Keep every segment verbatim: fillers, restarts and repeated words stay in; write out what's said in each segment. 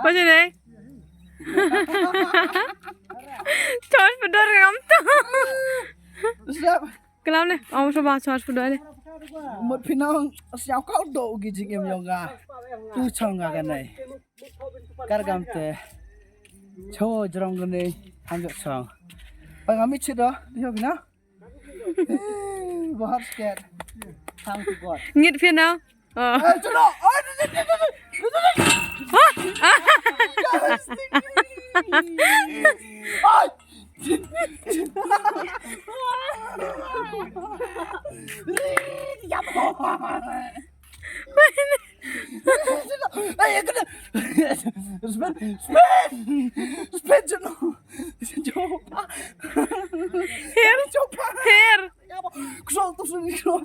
Poi ne? Choi pdor ngam to. Klam ne, ong sa ba choi pdor ne. Mut phi nong, sñiaw ka u do ki jingim yong nga. Tu chong nga ka nei. Kar kam te. Cho jrong ka nei, ham jok chong. Pa ngam i chit do, yo bina. Bahar scared. Thank you God. Ngit phi na. Oh. Eh, chalo. Ai, ai. Ai, ya kena. Spin, spin. Spin, chalo. Chalo. Here. Chalo. Here. Ksol tu sini ksol.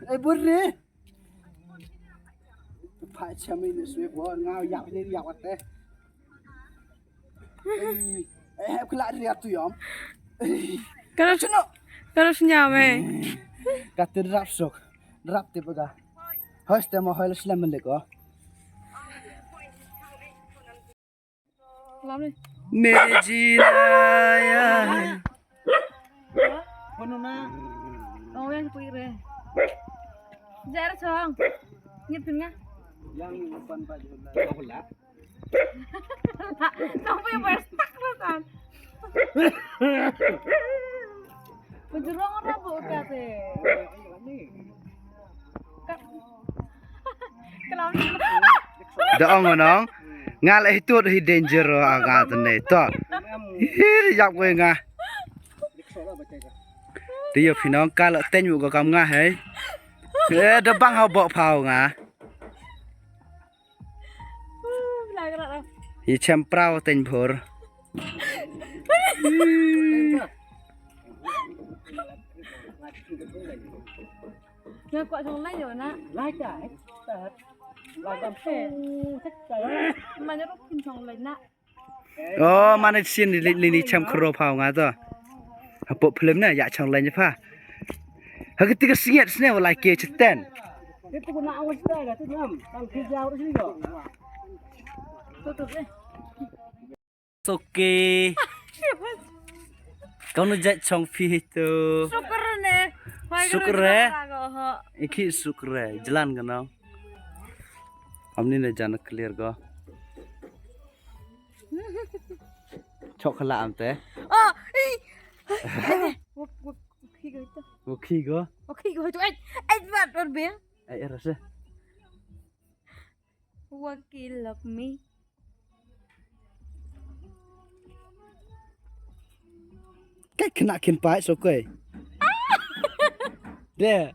Eh, bure. Pa chami ni swe bor nga yap ni yap ate. Eh, eh, hep kla ri atu yom. Kano chino. Kano sñiaw me. Ka ti rap sok. Rap ti paga. Hoste mo hoy slem le ko. Lam ni. Mejina ya. Kono na. Oh, yang pui re. Jar chong. Ngit pin nga. Yang pan pa jula. Hola. Tong pui ber stak lo tan. Pujurong ra bo ka te. Da ong nong. Nga le hi tut hi danger ro a nga tne to. Hi yap ko nga. Ti yo phi nong ka le ten wu ko kam nga hei. Eh, da bang ha bo phau nga. Hi chem prau ten bhur. Nga kwah chong lai yo na. Lai ta, eh. Lai ta. Lai ta. Ma nya ruk phin chong lai na. Oh, mane sin li, li, li cham khro phau nga to. Hapoh film na, ya chong lai pha. Ha kiti ka singet sne wa lai ke cheten. Kiti ko na awas ta ga tu nam. Tang ki jao ri ko. Tu, tu, eh. Soke. Kaunu jait chong phi tu. Sukre ne. Sukre. Iki sukre. Jalan kano. Amni ne jana clear ko. Chok khala am te. Oh, ei. Wok, wok, wok khi ko to. Wok khi ko. Wok khi ko to. Ei, ei, wat or be. Ei, era se. Waki love me. Kai kena kin pai so kai. De.